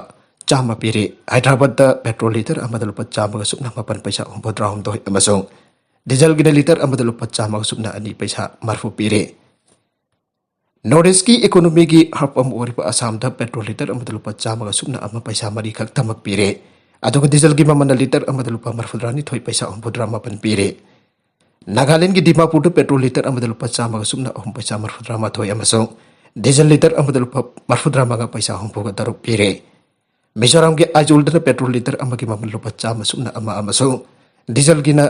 ꯆꯥꯝꯃ ꯄꯤꯔꯤ꯫ ꯍꯥꯏꯗ꯭ꯔꯕꯥꯗꯇ ꯄꯦꯇ꯭ꯔꯣꯜ ꯂꯤꯇꯔ ꯑꯃꯗ ꯂꯨꯄꯥ ꯆꯥꯝꯃꯒ ꯁꯨꯞꯅ ꯃꯥꯄꯟ ꯄꯩꯁꯥ ꯍꯨꯝꯐꯨꯇꯔꯥꯍꯨꯝꯗꯣꯏ ꯑꯃꯁꯨꯡ ꯗꯤꯖꯜꯒꯤꯅ ꯂꯤꯇꯔ ꯑꯃꯗ ꯂꯨꯄꯥ ꯆꯥꯝꯃꯒ ꯁꯨꯞꯅ ꯑꯅꯤ ꯄꯩꯁꯥ ꯃꯔꯤꯐꯨ ꯄꯤꯔꯤ꯫ ꯅꯣꯔꯠ ꯏꯁꯀꯤ ꯏꯀꯣꯅꯣꯃꯤꯒꯤ ꯍꯕ ꯑꯃ ꯑꯣꯏꯔꯤꯕ ꯑꯁꯥꯝꯗ ꯄꯦꯇ꯭ꯔꯣꯜ ꯂꯤꯇꯔ ꯑꯃꯗ ꯂꯨꯄꯥ ꯆꯥꯝꯃꯒ ꯁꯨꯞꯅ ꯑꯃ ꯄꯩꯁꯥ ꯃꯔꯤ ꯈꯛꯇꯃꯛ ꯄꯤꯔꯦ꯫ ꯑꯗꯨꯒ ꯗꯤꯖꯜꯒꯤ ꯃꯃꯜꯅ ꯂꯤꯇꯔ ꯑꯃꯗ ꯂꯨꯄꯥ ꯃꯔꯤꯐꯨꯇꯔꯥꯅꯤꯊꯣꯏ ꯄꯩꯁꯥ ꯍꯨꯝꯐꯨꯇꯔꯥ ꯃꯥꯄꯟ ꯄꯤꯔꯦ꯫ ꯅꯥꯒꯥꯂꯦꯟꯒꯤ ꯗꯤꯃꯥꯄꯨꯔꯗ ꯄꯦꯇ꯭ꯔꯣꯜ ꯂꯤꯇꯔ ꯑꯃꯗ ꯂꯨꯄꯥ ꯆꯥꯝꯃꯒ ꯁꯨꯞꯅ ꯑꯍꯨꯝ ꯄꯩꯁꯥ ꯃꯔꯤꯐꯨꯇꯔꯥ ꯃꯥꯊꯣꯏ ꯑꯃꯁꯨꯡ ꯗꯤꯖꯜ ꯂꯤꯇꯔ ꯑꯃꯗ ꯂꯨꯄꯥ ꯃꯔꯤꯐꯨꯇꯔꯥ ꯃꯉꯥ ꯄꯩꯁꯥ ꯍꯨꯝꯐꯨꯒ ꯇꯔꯨꯛ ꯄꯤꯔꯦ꯫ ꯃꯤꯖꯣꯔꯥꯝꯒꯤ ꯑꯥꯏꯖꯣꯜꯗꯅ ꯄꯦꯇ꯭ꯔꯣꯜ ꯂꯤꯇꯔ ꯑꯃꯒꯤ ꯃꯃꯜ ꯂꯨꯄꯥ ꯆꯥꯝꯃ ꯁꯨꯞꯅ ꯑꯃ ꯑꯃꯁꯨꯡ ꯗꯤꯖꯜꯒꯤꯅ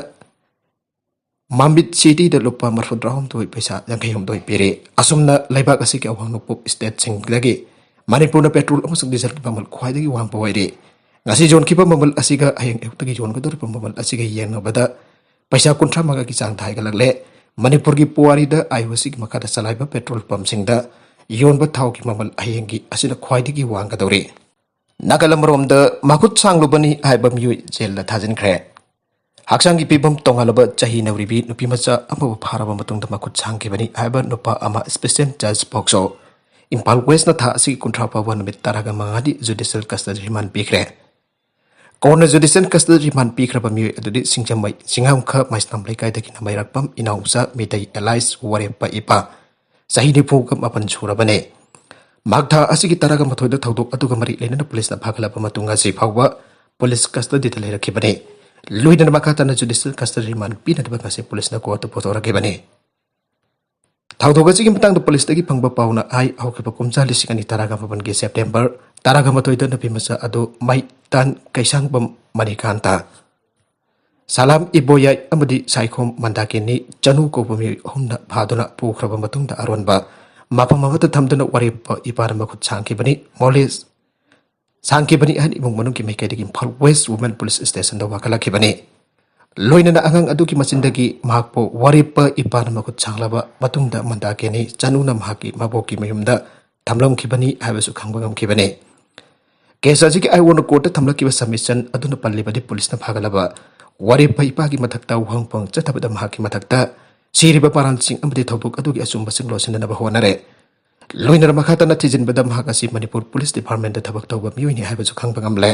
ꯃꯥꯝꯕꯤꯠ ꯁꯤꯇꯤꯗ ꯂꯨꯄꯥ ꯃꯔꯤꯐꯨꯇꯔꯥꯍꯨꯝꯗꯣꯏ ꯄꯩꯁꯥ ꯌꯥꯡꯈꯩꯍꯨꯝꯗꯣꯏ ꯄꯤꯔꯦ꯫ ꯑꯁꯨꯝꯅ ꯂꯩꯕꯥꯛ ꯑꯁꯤꯒꯤ ꯑꯋꯥꯡ ꯅꯣꯡꯄꯣꯛ ꯁ꯭ꯇꯦꯠꯁꯤꯡꯗꯒꯤ ꯃꯅꯤꯄꯨꯔꯅ ꯄꯦꯇ꯭ꯔꯣꯜ ꯑꯃꯁꯨꯡ ꯗꯤꯖꯜꯒꯤ ꯃꯃꯜ ꯈ꯭ꯋꯥꯏꯗꯒꯤ ꯋꯥꯡꯕ ꯑꯣꯏꯔꯤ꯫ ꯉꯁꯤ ꯌꯣꯟꯈꯤꯕ ꯃꯃꯜ ꯑꯁꯤꯒ ꯍꯌꯦꯡ ꯑꯌꯨꯛꯇꯒꯤ ꯌꯣꯟꯒꯗꯧꯔꯤꯕ ꯃꯃꯜ ꯑꯁꯤꯒ ꯌꯦꯡꯅꯕꯗ ꯄꯩꯁꯥ ꯀꯨꯟꯊ꯭ꯔꯥ ꯃꯉꯥꯒꯤ ꯆꯥꯡꯗ ꯍꯥꯏꯒꯠꯂꯛꯂꯦ꯫ ꯃꯅꯤꯄꯨꯔꯒꯤ ꯄꯨꯋꯥꯔꯤꯗ ꯑꯥꯏ ꯑꯣ ꯁꯤꯒꯤ ꯃꯈꯥꯗ ꯆꯂꯥꯏꯕ ꯄꯦꯇ꯭ꯔꯣꯜ ꯄꯝꯁꯤꯡꯗ ꯌꯣꯟꯕ ꯊꯥꯎꯒꯤ ꯃꯃꯜ ꯍꯌꯦꯡꯒꯤ ꯑꯁꯤꯅ ꯈ꯭ꯋꯥꯏꯗꯒꯤ ꯋꯥꯡꯒꯗꯧꯔꯤ꯫ ꯅꯥꯀꯜ ꯑꯃꯔꯣꯝꯗ ꯃꯈꯨꯠ ꯁꯥꯡꯂꯨꯕꯅꯤ ꯍꯥꯏꯕ ꯃꯤꯑꯣꯏ ꯖꯦꯜꯗ ꯊꯥꯖꯤꯟꯈ꯭ꯔꯦ꯫ ꯍꯛꯆꯥꯡꯒꯤ ꯐꯤꯕꯝ ꯇꯣꯉꯥꯜꯂꯕ ꯆꯍꯤ ꯅꯧꯔꯤꯕꯤ ꯅꯨꯄꯤꯃꯆꯥ ꯑꯃꯕꯨ ꯐꯥꯔꯕ ꯃꯇꯨꯡꯗ ꯃꯈꯨꯠ ꯁꯥꯡꯈꯤꯕꯅꯤ ꯍꯥꯏꯕ ꯅꯨꯄꯥ ꯑꯃ ꯁ꯭ꯄꯦꯁꯤꯌꯦꯜ ꯖꯁ ꯄꯣꯛꯁꯣ ꯏꯝꯐꯥꯜ ꯋꯦꯁꯅ ꯊꯥ ꯑꯁꯤꯒꯤ ꯀꯨꯟꯊ꯭ꯔꯥ ꯐꯥꯎꯕ ꯅꯨꯃꯤꯠ ꯇꯔꯥꯒ ꯃꯉꯥꯅꯤ ꯖꯨꯗꯤꯁꯤꯌꯦꯜ ꯀꯁꯇꯗꯤ ꯔꯤꯃꯥꯟ ꯄꯤꯈ꯭ꯔꯦ꯫ ꯀꯣꯔꯠꯅ ꯖꯨꯗꯤꯁꯤꯌꯦꯜ ꯀꯁꯇꯗꯤ ꯔꯤꯃꯥꯟ ꯄꯤꯈ꯭ꯔꯕ ꯃꯤꯑꯣꯏ ꯑꯗꯨꯗꯤ ꯁꯤꯡꯖꯃꯩ ꯆꯤꯡꯉꯥꯝꯈ ꯃꯥꯏꯁꯅꯥꯝ ꯂꯩꯀꯥꯏꯗꯒꯤꯅ ꯃꯩꯔꯥꯛꯄꯝ ꯏꯅꯥꯎꯆꯥ ꯃꯤꯇꯩ ꯑꯦꯂꯥꯏꯁ ꯋꯥꯔꯦꯞꯄ ꯏꯄꯥ ꯆꯍꯤ ꯅꯤꯐꯨꯒ ꯃꯥꯄꯟ ꯁꯨꯔꯕꯅꯤ꯫ ꯃꯍꯥꯛ ꯊꯥ ꯑꯁꯤꯒꯤ ꯇꯔꯥꯒ ꯃꯥꯊꯣꯏꯗ ꯊꯧꯗꯣꯛ ꯑꯗꯨꯒ ꯃꯔꯤ ꯂꯩꯅꯅ ꯄꯨꯂꯤꯁꯅ ꯐꯥꯒꯠꯂꯕ ꯃꯇꯨꯡ ꯉꯁꯤ ꯐꯥꯎꯕ ꯄꯨꯂꯤꯁ ꯀꯁꯇꯗꯤꯗ ꯂꯩꯔꯛꯈꯤꯕꯅꯤ꯫ ꯂꯣꯏꯅꯅ ꯃꯈꯥ ꯇꯥꯅ ꯖꯨꯗꯤꯁꯤꯌꯦꯜ ꯀꯁꯇꯗꯤ ꯔꯤꯃꯥꯟ ꯄꯤꯅꯅꯕ ꯉꯁꯤ ꯄꯨꯂꯤꯁꯅ ꯀꯣꯔꯠꯇ ꯄꯨꯊꯣꯔꯛꯈꯤꯕꯅꯤ꯫ ꯊꯧꯗꯣꯛ ꯑꯁꯤꯒꯤ ꯃꯇꯥꯡꯗ ꯄꯨꯂꯤꯁꯇꯒꯤ ꯐꯪꯕ ꯄꯥꯎꯅ ꯍꯥꯏ, ꯍꯧꯈꯤꯕ ꯀꯨꯝꯖꯥ ꯂꯤꯁꯤꯡ ꯑꯅꯤ ꯇꯔꯥꯒ ꯃꯥꯄꯟꯒꯤ ꯁꯦꯞꯇꯦꯝꯕꯔ ꯇꯔꯥꯒ ꯃꯥꯊꯣꯏꯗ ꯅꯨꯄꯤꯃꯆꯥ ꯑꯗꯨ ꯃꯩꯇꯥꯟ ꯀꯩꯁꯥꯡꯕꯝ ꯃꯅꯤꯀꯥꯟꯇ, ꯁꯂꯥꯝ ꯏꯕꯣꯌꯥꯏ ꯑꯃꯗꯤ ꯁꯥꯏꯈꯣꯝ ꯃꯟꯗꯥꯀꯤꯅꯤ ꯆꯅꯨ ꯀꯧꯕ ꯃꯤꯑꯣꯏ ꯑꯍꯨꯝꯅ ꯐꯥꯗꯨꯅ ꯄꯨꯈ꯭ꯔꯕ ꯃꯇꯨꯡꯗ ꯑꯔꯣꯟꯕ ꯃꯐꯝ ꯑꯃꯗ ꯊꯝꯗꯨꯅ ꯋꯥꯔꯦꯞꯄ ꯏꯄꯥꯅ ꯃꯈꯨꯠ ꯁꯥꯡꯈꯤꯕꯅꯤ꯫ ꯃꯣꯂꯦꯁ ꯁꯥꯡꯈꯤꯕꯅꯤ ꯍꯥꯏꯅ ꯏꯃꯨꯡ ꯃꯅꯨꯡꯒꯤ ꯃꯥꯏꯀꯩꯗꯒꯤ ꯏꯝꯐꯥꯜ ꯋꯦꯁ ꯋꯨꯃꯦꯟ ꯄꯨꯂꯤꯁ ꯁ꯭ꯇꯦꯁꯟꯗ ꯋꯥꯀꯠꯂꯛꯈꯤꯕꯅꯤ꯫ ꯂꯣꯏꯅꯅ ꯑꯉꯥꯡ ꯑꯗꯨꯒꯤ ꯃꯆꯤꯟꯗꯒꯤ ꯃꯍꯥꯛꯄꯨ ꯋꯥꯔꯦꯞꯄ ꯏꯄꯥꯅ ꯃꯈꯨꯠ ꯁꯥꯡꯂꯕ ꯃꯇꯨꯡꯗ ꯃꯟꯗꯥꯀꯤꯅꯤ ꯆꯅꯨꯅ ꯃꯍꯥꯛꯀꯤ ꯃꯕꯣꯛꯀꯤ ꯃꯌꯨꯝꯗ ꯊꯝꯂꯝꯈꯤꯕꯅꯤ ꯍꯥꯏꯕꯁꯨ ꯈꯪꯕ ꯉꯝꯈꯤꯕꯅꯤ꯫ ꯀꯦꯁ ꯑꯁꯤꯒꯤ ꯑꯥꯏꯑꯣꯅ ꯀꯣꯔꯠꯇ ꯊꯝꯂꯛꯈꯤꯕ ꯁꯕꯃꯤꯁꯟ ꯑꯗꯨꯅ ꯄꯜꯂꯤꯕꯗꯤ ꯄꯨꯂꯤꯁꯅ ꯐꯥꯒꯠꯂꯕ ꯋꯥꯔꯦꯞꯄ ꯏꯄꯥꯒꯤ ꯃꯊꯛꯇ ꯋꯥꯍꯪ ꯄꯨꯍꯪ ꯆꯠꯊꯕꯗ ꯃꯍꯥꯛꯀꯤ ꯃꯊꯛꯇ ꯁꯤꯔꯤꯕ ꯃꯔꯥꯜꯁꯤꯡ ꯑꯃꯗꯤ ꯊꯧꯗꯣꯛ ꯑꯗꯨꯒꯤ ꯑꯆꯨꯝꯕꯁꯤꯡ ꯂꯣꯠꯁꯤꯟꯅꯅꯕ ꯍꯣꯠꯅꯔꯦ꯫ ꯂꯣꯏꯅꯅ ꯃꯈꯥ ꯇꯥꯅ ꯊꯤꯖꯤꯟꯕꯗ ꯃꯍꯥꯛ ꯑꯁꯤ ꯃꯅꯤꯄꯨꯔ ꯄꯨꯂꯤꯁ ꯗꯤꯄꯥꯔꯠꯃꯦꯟꯗ ꯊꯕꯛ ꯇꯧꯕ ꯃꯤꯑꯣꯏꯅꯤ ꯍꯥꯏꯕꯁꯨ ꯈꯪꯕ ꯉꯝꯂꯦ꯫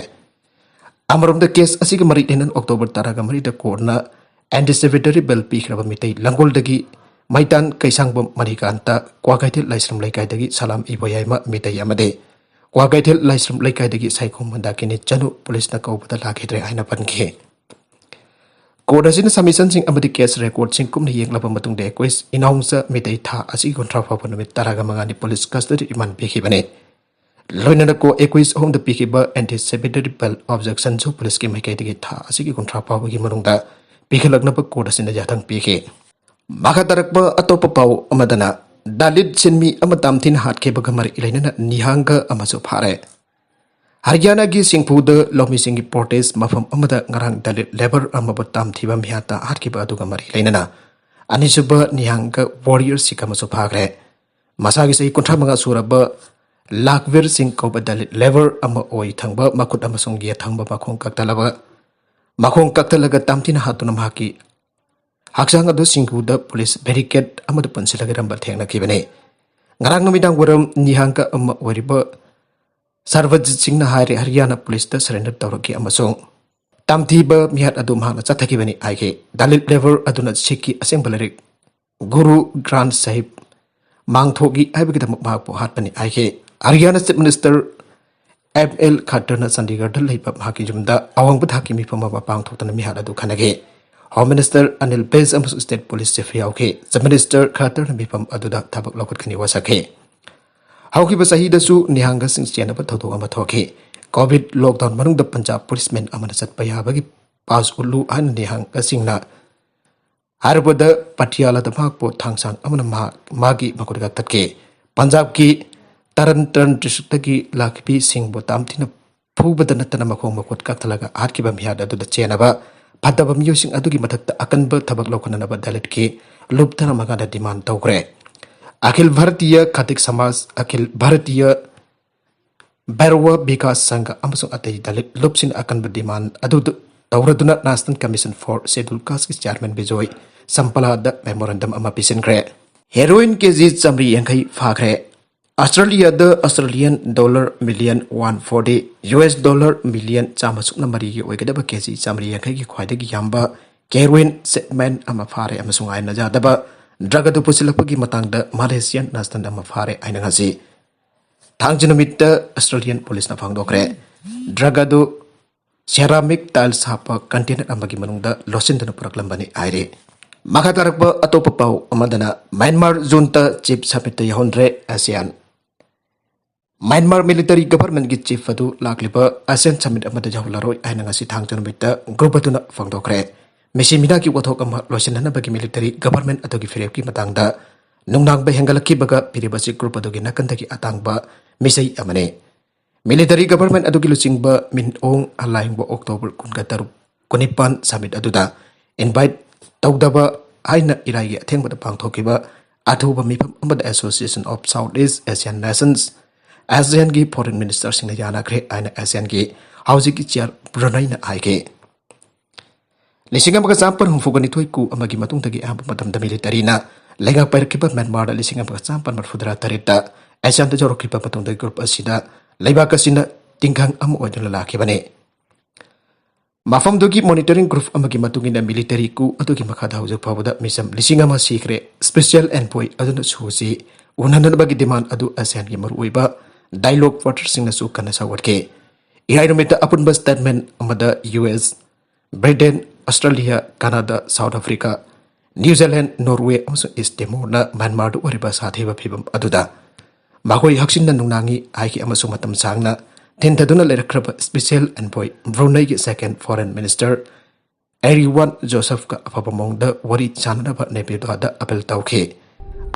ꯑꯃꯔꯣꯝꯗ ꯀꯦꯁ ꯑꯁꯤꯒꯤ ꯃꯔꯤ ꯂꯩꯅꯅ ꯑꯣꯛꯇꯣꯕꯔ ꯇꯔꯥꯒ ꯃꯔꯤꯗ ꯀꯣꯔꯠꯅ ꯑꯦꯟꯇꯤꯁꯤꯄꯦꯇꯣꯔꯤ ꯕꯦꯜ ꯄꯤꯈ꯭ꯔꯕ ꯃꯤꯇꯩ ꯂꯥꯡꯒꯣꯜꯗꯒꯤ ꯃꯩꯇꯥꯟ ꯀꯩꯁꯥꯡꯕꯝ ꯃꯅꯤꯀꯥꯟꯇ, ꯀ꯭ꯋꯥꯀꯩꯊꯦꯜ ꯂꯥꯏꯁ꯭ꯔꯝ ꯂꯩꯀꯥꯏꯗꯒꯤ ꯁꯂꯥꯝ ꯏꯕꯣꯌꯥꯏꯃ ꯃꯤꯇꯩ ꯑꯃꯗꯤ ꯀ꯭ꯋꯥꯀꯩꯊꯦꯜ ꯂꯥꯏꯁ꯭ꯔꯝ ꯂꯩꯀꯥꯏꯗꯒꯤ ꯁꯥꯏꯈꯣꯝ ꯃꯟꯗꯥꯀꯤꯅꯤ ꯆꯅꯨ ꯄꯨꯂꯤꯁꯅ ꯀꯧꯕꯗ ꯂꯥꯛꯈꯤꯗ꯭ꯔꯦ ꯍꯥꯏꯅ ꯄꯟꯈꯤ꯫ ꯀꯣꯔꯠ ꯑꯁꯤꯅ ꯁꯕꯃꯤꯁꯟꯁꯤꯡ ꯑꯃꯗꯤ ꯀꯦꯁ ꯔꯦꯀꯣꯔꯠꯁꯤꯡ ꯀꯨꯞꯅ ꯌꯦꯡꯂꯕ ꯃꯇꯨꯡꯗ ꯑꯦꯀꯨꯏꯁ ꯏꯅꯥꯎꯆꯥ ꯃꯤꯇꯩ ꯊꯥ ꯑꯁꯤꯒꯤ ꯀꯨꯟꯊ꯭ꯔꯥ ꯐꯥꯎꯕ ꯅꯨꯃꯤꯠ ꯇꯔꯥꯒ ꯃꯉꯥꯅꯤ ꯄꯨꯂꯤꯁ ꯀꯁꯇꯗꯤ ꯔꯤꯃꯥꯟ ꯄꯤꯈꯤꯕꯅꯤ꯫ ꯂꯣꯏꯅꯅ ꯀꯣ ꯑꯦꯀꯨꯏꯁ ꯑꯍꯨꯝꯗ ꯄꯤꯈꯤꯕ ꯑꯦꯟꯇꯤꯁꯤꯄꯦꯇꯣꯔꯤ ꯕꯦꯜ ꯑꯣꯕꯖꯦꯛꯁꯟꯁꯨ ꯄꯨꯂꯤꯁꯀꯤ ꯃꯥꯏꯀꯩꯗꯒꯤ ꯊꯥ ꯑꯁꯤꯒꯤ ꯀꯨꯟꯊ꯭ꯔꯥ ꯐꯥꯎꯕꯒꯤ ꯃꯅꯨꯡꯗ ꯄꯤꯈꯠꯂꯛꯅꯕ ꯀꯣꯔꯠ ꯑꯁꯤꯅ ꯌꯥꯊꯪ ꯄꯤꯈꯤ꯫ ꯃꯈꯥ ꯇꯥꯔꯛꯄ ꯑꯇꯣꯞꯄ ꯄꯥꯎ ꯑꯃꯗꯅ, ꯗꯂꯤꯠ ꯁꯤꯟꯃꯤ ꯑꯃ ꯇꯝꯊꯤꯅ ꯍꯥꯠꯈꯤꯕꯒ ꯃꯔꯤ ꯂꯩꯅꯅ ꯅꯤꯍꯥꯡꯒ ꯑꯃꯁꯨ ꯐꯥꯔꯦ꯫ ꯍꯔꯤꯌꯥꯅꯥꯒꯤ ꯁꯤꯡꯐꯨꯗ ꯂꯧꯃꯤꯁꯤꯡꯒꯤ ꯄ꯭ꯔꯣꯇꯦꯁ ꯃꯐꯝ ꯑꯃꯗ ꯉꯔꯥꯡ ꯗꯂꯤꯠ ꯂꯦꯕꯔ ꯑꯃꯕꯨ ꯇꯝꯊꯤꯕ ꯃꯤꯍꯥꯠꯇ ꯍꯥꯠꯈꯤꯕ ꯑꯗꯨꯒ ꯃꯔꯤ ꯂꯩꯅꯅ ꯑꯅꯤꯁꯨꯕ ꯅꯤꯍꯥꯡꯒ ꯋꯥꯔꯤꯌꯔ ꯁꯤꯛ ꯑꯃꯁꯨ ꯐꯥꯈ꯭ꯔꯦ꯫ ꯃꯁꯥꯒꯤ ꯆꯍꯤ ꯀꯨꯟꯊ꯭ꯔꯥ ꯃꯉꯥ ꯁꯨꯔꯕ ꯂꯥꯛꯕꯤꯔ ꯁꯤꯡ ꯀꯧꯕ ꯗꯂꯤꯠ ꯂꯦꯕꯔ ꯑꯃ ꯑꯣꯏ ꯊꯪꯕ ꯃꯈꯨꯠ ꯑꯃꯁꯨꯡ ꯌꯦꯠ ꯊꯪꯕ ꯃꯈꯣꯡ ꯀꯛꯊꯠꯂꯕ, ꯃꯈꯣꯡ ꯀꯛꯊꯠꯂꯒ ꯇꯝꯊꯤꯅ ꯍꯥꯠꯇꯨꯅ ꯃꯍꯥꯛꯀꯤ ꯍꯛꯆꯥꯡ ꯑꯗꯨ ꯁꯤꯡꯒꯨꯗ ꯄꯨꯂꯤꯁ ꯕꯦꯔꯤꯀꯦꯗ ꯑꯃꯗ ꯄꯨꯟꯁꯤꯜꯂꯒ ꯏꯔꯝꯕ ꯊꯦꯡꯅꯈꯤꯕꯅꯤ꯫ ꯉꯔꯥꯡ ꯅꯨꯃꯤꯗꯥꯡ ꯋꯥꯏꯔꯝ ꯅꯤꯍꯥꯡꯒ ꯑꯃ ꯑꯣꯏꯔꯤꯕ ꯁꯔꯕꯖꯤꯠ ꯁꯤꯡꯅ ꯍꯥꯏꯔꯦ, ꯍꯔꯤꯌꯥꯅꯥ ꯄꯨꯂꯤꯁꯇ ꯁꯔꯦꯟꯗꯔ ꯇꯧꯔꯛꯈꯤ ꯑꯃꯁꯨꯡ ꯇꯝꯊꯤꯕ ꯃꯤꯍꯥꯠ ꯑꯗꯨ ꯃꯍꯥꯛꯅ ꯆꯠꯊꯈꯤꯕꯅꯤ ꯍꯥꯏꯈꯤ꯫ ꯗꯂꯤꯠ ꯂꯦꯕꯔ ꯑꯗꯨꯅ ꯁꯤꯈꯀꯤ ꯑꯁꯦꯡꯕ ꯂꯥꯏꯔꯤꯛ ꯒꯨꯔꯨ ꯒ꯭ꯔꯥꯟꯊ ꯁꯥꯍꯤꯕ ꯃꯥꯡꯊꯣꯛꯏ ꯍꯥꯏꯕꯒꯤꯗꯃꯛ ꯃꯍꯥꯛꯄꯨ ꯍꯥꯠꯄꯅꯤ ꯍꯥꯏꯈꯤ꯫ ꯍꯔꯤꯌꯥꯅꯥ ꯆꯤꯐ ꯃꯤꯅꯤꯁꯇꯔ ꯑꯦꯝ ꯑꯦꯜ ꯈꯠꯇꯔꯅ ꯆꯟꯗꯤꯒꯔꯗ ꯂꯩꯕ ꯃꯍꯥꯛꯀꯤ ꯌꯨꯝꯗ ꯑꯋꯥꯡꯕ ꯊꯥꯛꯀꯤ ꯃꯤꯐꯝ ꯑꯃ ꯄꯥꯡꯊꯣꯛꯇꯨꯅ ꯃꯤꯍꯥꯠ ꯑꯗꯨ ꯈꯟꯅꯈꯤ꯫ ꯍꯣꯝ ꯃꯤꯅꯤꯁꯇꯔ ꯑꯅꯤꯜ ꯕꯦꯖ ꯑꯃꯁꯨꯡ ꯁ꯭ꯇꯦꯠ ꯄꯨꯂꯤꯁ ꯆꯤꯐ ꯌꯥꯎꯈꯤ꯫ ꯆꯤꯐ ꯃꯤꯅꯤꯁꯇꯔ ꯈꯠꯇꯔꯅ ꯃꯤꯐꯝ ꯑꯗꯨꯗ ꯊꯕꯛ ꯂꯧꯈꯠꯀꯅꯤ ꯋꯥꯁꯛꯈꯤ꯫ ꯍꯧꯈꯤꯕ ꯆꯍꯤꯗꯁꯨ ꯅꯤꯍꯥꯡꯒꯁꯤꯡ ꯆꯦꯟꯅꯕ ꯊꯧꯗꯣꯛ ꯑꯃ ꯊꯣꯛꯈꯤ꯫ ꯀꯣꯚꯤꯗ ꯂꯣꯛꯗꯥꯎꯟ ꯃꯅꯨꯡꯗ ꯄꯟꯖꯥꯕ ꯄꯨꯂꯤꯁꯃꯦꯟ ꯑꯃꯅ ꯆꯠꯄ ꯌꯥꯕꯒꯤ ꯄꯥꯁ ꯎꯠꯂꯨ ꯍꯥꯏꯅ ꯅꯤꯍꯥꯡꯒꯁꯤꯡꯅ ꯍꯥꯏꯔꯕꯗ ꯄꯇꯤꯌꯥꯂꯥꯗ ꯃꯍꯥꯛꯄꯨ ꯊꯥꯡꯁꯥꯡ ꯑꯃꯅ ꯃꯍꯥꯛ, ꯃꯥꯒꯤ ꯃꯈꯨꯠ ꯀꯛꯊꯠꯈꯤ꯫ ꯄꯟꯖꯥꯕꯀꯤ ꯇꯔꯟ ꯇꯔꯟ ꯗꯤꯁꯇ꯭ꯔꯤꯛꯇꯒꯤ ꯂꯥꯛꯈꯤꯕꯁꯤꯡꯕꯨ ꯇꯥꯝꯊꯤꯅ ꯐꯨꯕꯗ ꯅꯠꯇꯅ ꯃꯈꯣꯡ ꯃꯈꯨꯠ ꯀꯛꯊꯠꯂꯒ ꯍꯥꯠꯈꯤꯕ ꯃꯤꯍꯥꯠ ꯑꯗꯨꯗ ꯆꯦꯟꯅꯕ ꯐꯠꯇꯕ ꯃꯤꯑꯣꯏꯁꯤꯡ ꯑꯗꯨꯒꯤ ꯃꯊꯛꯇ ꯑꯀꯟꯕ ꯊꯕꯛ ꯂꯧꯈꯠꯅꯅꯕ ꯗꯂꯤꯠꯀꯤ ꯂꯨꯞ ꯇꯔꯥꯃꯉꯥꯗ ꯗꯤꯃꯥꯟ ꯇꯧꯈ꯭ꯔꯦ꯫ ꯑꯈꯤꯜ ꯚꯥꯔꯇꯤꯌ ꯈꯥꯇꯤꯛ ꯁꯃꯥꯖ, ꯑꯈꯤꯜ ꯚꯥꯔꯇꯤꯌ ꯕꯦꯔꯋꯥ ꯕꯤꯀꯥꯁ ꯁꯪꯘ ꯑꯃꯁꯨꯡ ꯑꯇꯩ ꯗꯂꯤꯠ ꯂꯨꯞꯁꯤꯡꯅ ꯑꯀꯟꯕ ꯗꯤꯃꯥꯟ ꯑꯗꯨ ꯇꯧꯔꯗꯨꯅ National Commission for Scheduled Casteꯀꯤ ꯆꯤꯌꯥꯔꯃꯦꯟ ꯕꯤꯖꯣꯏ ꯁꯝꯄꯂꯥꯗ ꯃꯦꯃꯣꯔꯦꯟꯗꯝ ꯑꯃ ꯄꯤꯁꯤꯟꯈ꯭ꯔꯦ꯫ ꯍꯦꯔꯣꯏꯟ ꯀꯦ ꯖꯤ ꯆꯥꯃꯔꯤ ꯌꯥꯡꯈꯩ ꯐꯥꯈ꯭ꯔꯦ꯫ ꯑꯁꯇ꯭ꯔꯦꯂꯤꯌꯥꯗ Australian dollar million one forty, U S dollar million ꯆꯥꯝꯃ ꯁꯨꯞꯅ ꯃꯔꯤꯒꯤ ꯑꯣꯏꯒꯗꯕ ꯀꯦ ꯖꯤ ꯆꯥꯃꯔꯤ ꯌꯥꯡꯈꯩꯒꯤ ꯈ꯭ꯋꯥꯏꯗꯒꯤ ꯌꯥꯝꯕ ꯍꯦꯔꯣꯏꯟ ꯁꯤꯞꯃꯦꯟ ꯑꯃ ꯐꯥꯔꯦ ꯑꯃꯁꯨꯡ ꯑꯥꯏꯟꯅ ꯌꯥꯗꯕ ꯗ꯭ꯔꯒ ꯑꯗꯨ ꯄꯨꯁꯤꯜꯂꯛꯄꯒꯤ ꯃꯇꯥꯡꯗ ꯃꯥꯂꯦꯁꯤꯌꯥꯟ ꯅꯥꯁꯇꯟ ꯑꯃ ꯐꯥꯔꯦ ꯍꯥꯏꯅ ꯉꯁꯤ ꯊꯥꯡꯖ ꯅꯨꯃꯤꯠꯇ ꯑꯁꯇ꯭ꯔꯦꯂꯤꯌꯥꯟ ꯄꯨꯂꯤꯁꯅ ꯐꯥꯡꯗꯣꯛꯈ꯭ꯔꯦ꯫ ꯗ꯭ꯔꯒ ꯑꯗꯨ ꯁꯦꯔꯥꯃꯤꯛ ꯇꯥꯏꯜꯁ ꯍꯥꯞꯄ ꯀꯟꯇꯦꯅꯔ ꯑꯃꯒꯤ ꯃꯅꯨꯡꯗ ꯂꯣꯠꯁꯤꯟꯗꯨꯅ ꯄꯨꯔꯛꯂꯝꯕꯅꯤ ꯍꯥꯏꯔꯤ꯫ ꯃꯈꯥ ꯇꯥꯔꯛꯄ ꯑꯇꯣꯞꯄ ꯄꯥꯎ ꯑꯃꯗꯅ ꯃ꯭ꯌꯥꯟꯃꯥꯔ ꯖꯨꯟꯇ ꯆꯤꯐ ꯁꯃꯤꯠꯇ ꯌꯥꯎꯍꯟꯗ꯭ꯔꯦ ꯑꯦꯁꯤꯌꯥꯟ꯫ ꯃ꯭ꯌꯥꯟꯃꯥꯔ ꯃꯤꯂꯤꯇꯔꯤ ꯒꯚꯔꯟꯃꯦꯟꯠꯀꯤ ꯆꯤꯐ ꯑꯗꯨ ꯂꯥꯛꯂꯤꯕ ꯑꯦꯁꯤꯌꯥꯟ ꯁꯃꯤꯠ ꯑꯃꯗ ꯌꯥꯎꯍꯜꯂꯔꯣꯏ ꯍꯥꯏꯅ ꯉꯁꯤ ꯊꯥꯡꯖ ꯅꯨꯃꯤꯠꯇ ꯒ꯭ꯔꯨꯞ ꯑꯗꯨꯅ ꯐꯣꯡꯗꯣꯛꯈ꯭ꯔꯦ꯫ ꯃꯤꯁꯤ ꯃꯤꯅꯥꯒꯤ ꯋꯥꯊꯣꯛ ꯑꯃ ꯂꯣꯏꯁꯤꯟꯅꯅꯕꯒꯤ ꯃꯤꯂꯤꯇꯔꯤ ꯒꯚꯔꯟꯃꯦꯟꯠ ꯑꯗꯨꯒꯤ ꯐꯤꯔꯦꯞꯀꯤ ꯃꯇꯥꯡꯗ ꯅꯨꯡꯅꯥꯡꯕ ꯍꯦꯟꯒꯠꯂꯛꯈꯤꯕꯒ ꯄꯤꯔꯤꯕ ꯑꯁꯤ ꯒ꯭ꯔꯨꯞ ꯑꯗꯨꯒꯤ ꯅꯥꯀꯟꯗꯒꯤ ꯑꯇꯥꯡꯕ ꯃꯤꯁꯩ ꯑꯃꯅꯤ꯫ ꯃꯤꯂꯤꯇꯔꯤ ꯒꯚꯔꯟꯃꯦꯟꯠ ꯑꯗꯨꯒꯤ ꯂꯨꯆꯤꯡꯕ ꯃꯤꯟ ꯑꯣꯡ ꯍꯂꯥꯏꯡꯕ ꯑꯣꯛꯇꯣꯕꯔ ꯀꯨꯟꯒ ꯇꯔꯨꯛ, ꯀꯨꯟꯅꯤꯄꯥꯟ ꯁꯃꯤꯠ ꯑꯗꯨꯗ ꯏꯟꯚꯥꯏꯠ ꯇꯧꯗꯕ ꯍꯥꯏꯅ ꯏꯔꯥꯏꯒꯤ ꯑꯊꯦꯡꯕꯗ ꯄꯥꯡꯊꯣꯛꯈꯤꯕ ꯑꯊꯨꯕ ꯃꯤꯐꯝ ꯑꯃꯗ Association of South East Asian Nations, ꯑꯦꯁꯤꯌꯥꯟꯒꯤ ꯐꯣꯔꯦꯟ ꯃꯤꯅꯤꯁꯇꯔꯁꯤꯡꯅ ꯌꯥꯅꯈ꯭ꯔꯦ ꯍꯥꯏꯅ ꯑꯦꯁꯤꯌꯥꯟꯒꯤ ꯍꯧꯖꯤꯛꯀꯤ ꯆꯤꯌꯥꯔ ꯕ꯭ꯔꯨꯅꯩꯅ ꯍꯥꯏꯈꯤ꯫ ꯂꯤꯁꯤꯡ ꯑꯃꯒ ꯆꯥꯃꯥꯄꯟ ꯍꯨꯝꯐꯨꯒ ꯅꯤꯊꯣꯏ ꯀꯨ ꯑꯃꯒꯤ ꯃꯇꯨꯡꯗꯒꯤ ꯑꯍꯥꯟꯕ ꯃꯇꯝꯗ ꯃꯤꯂꯤꯇꯔꯤꯅ ꯂꯩꯉꯥꯛ ꯄꯥꯏꯔꯛꯈꯤꯕ ꯃ꯭ꯌꯥꯟꯃꯥꯔꯗ ꯂꯤꯁꯤꯡ ꯑꯃꯒ ꯆꯥꯃꯥꯄꯟ ꯃꯔꯤꯐꯨꯇꯔꯥ ꯇꯔꯦꯠꯇ ꯑꯦꯁꯤꯌꯥꯟꯗ ꯌꯧꯔꯛꯈꯤꯕ ꯃꯇꯨꯡꯗ ꯒ꯭ꯔꯨꯞ ꯑꯁꯤꯗ ꯂꯩꯕꯥꯛ ꯑꯁꯤꯅ ꯇꯤꯡꯈꯪ ꯑꯃ ꯑꯣꯏꯗꯨꯅ ꯂꯥꯛꯈꯤꯕꯅꯤ꯫ ꯃꯐꯝꯗꯨꯒꯤ ꯃꯣꯅꯤꯇꯔꯤꯡ ꯒ꯭ꯔꯨꯞ ꯑꯃꯒꯤ ꯃꯇꯨꯡ ꯏꯟꯅ ꯃꯤꯂꯤꯇꯔꯤ ꯀꯨ ꯑꯗꯨꯒꯤ ꯃꯈꯥꯗ ꯍꯧꯖꯤꯛ ꯐꯥꯎꯕꯗ ꯃꯤꯆꯝ ꯂꯤꯁꯤꯡ ꯑꯃ ꯁꯤꯈ꯭ꯔꯦ꯫ ꯁ꯭ꯄꯦꯁꯤꯌꯦꯜ ꯑꯦꯟꯚꯣꯏ ꯑꯗꯨꯅ ꯁꯨꯁꯤ ꯎꯅꯅꯕꯒꯤ ꯗꯤꯃꯥꯟ ꯑꯗꯨ ꯑꯦꯁꯤꯌꯥꯟꯒꯤ ꯃꯔꯨꯑꯣꯏꯕ ꯗꯥꯏꯂꯣꯛ ꯄꯥꯔꯇꯅꯔꯁꯤꯡꯅꯁꯨ ꯀꯟꯅ ꯁꯧꯒꯠꯈꯤ꯫ ꯏꯔꯥꯏ ꯅꯨꯃꯤꯠꯇ ꯑꯄꯨꯟꯕ ꯁ꯭ꯇꯦꯠꯃꯦꯟꯠ ꯑꯃꯗ U S, Britain, Australia, Canada, South Africa, New Zealand, Norway ꯑꯃꯁꯨꯡ ꯏꯁ ꯇꯤꯃꯣꯔꯅ ꯃ꯭ꯌꯥꯟꯃꯥꯔꯗ ꯑꯣꯏꯔꯤꯕ ꯁꯥꯊꯤꯕ ꯐꯤꯕꯝ ꯑꯗꯨꯗ ꯃꯈꯣꯏ ꯍꯛꯆꯤꯟꯅ ꯅꯨꯡꯅꯥꯡꯉꯤ ꯍꯥꯏꯈꯤ ꯑꯃꯁꯨꯡ ꯃꯇꯝ ꯁꯥꯡꯅ ꯊꯤꯟꯊꯗꯨꯅ ꯂꯩꯔꯛꯈ꯭ꯔꯕ ꯁ꯭ꯄꯦꯁꯤꯌꯦꯜ ꯑꯦꯟꯚꯣꯏ ꯕ꯭ꯔꯨꯅꯩꯒꯤ ꯁꯦꯀꯦꯟ ꯐꯣꯔꯦꯟ ꯃꯤꯅꯤꯁꯇꯔ ꯑꯦꯔꯤꯋꯥꯟ ꯖꯣꯁꯦꯐꯀ ꯑꯐꯕ ꯃꯑꯣꯡꯗ ꯋꯥꯔꯤ ꯁꯥꯅꯅꯕ ꯅꯦꯄꯤꯗꯣꯗ ꯑꯄꯤꯜ ꯇꯧꯈꯤ꯫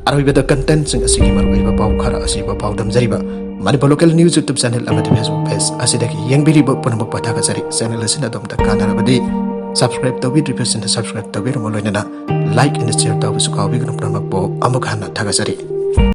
ꯑꯔꯣꯏꯕꯗ ꯀꯟꯇꯦꯟꯠꯁꯤꯡ ꯑꯁꯤꯒꯤ ꯃꯔꯨꯑꯣꯏꯕ ꯄꯥꯎ ꯈꯔ ꯑꯁꯤꯕꯨ ꯄꯥꯎꯗꯝꯖꯔꯤꯕ Manipur local news YouTube channel ꯑꯃꯗꯤ ꯐꯦꯁꯕꯨꯛ ꯄꯦꯖ ꯑꯁꯤꯗꯒꯤ ꯌꯦꯡꯕꯤꯔꯤꯕ ꯄꯨꯝꯅꯃꯛꯄꯨ ꯊꯥꯒꯠꯆꯔꯤ꯫ ꯆꯦꯅꯦꯜ ꯑꯁꯤꯅ ꯑꯗꯣꯝꯗ ꯀꯥꯟꯅꯔꯕꯗꯤ Subscribe ꯇꯧꯕꯤꯗ꯭ꯔꯤꯕꯁꯤꯡꯅ subscribe ꯇꯧꯕꯤꯔꯝꯃ ꯂꯣꯏꯅꯅ like and share ꯇꯧꯕꯁꯨ ꯀꯥꯎꯕꯤꯒꯅꯨ꯫ ꯄꯨꯝꯅꯃꯛꯄꯨ ꯑꯃꯨꯛ ꯍꯟꯅ ꯊꯥꯒꯠꯆꯔꯤ꯫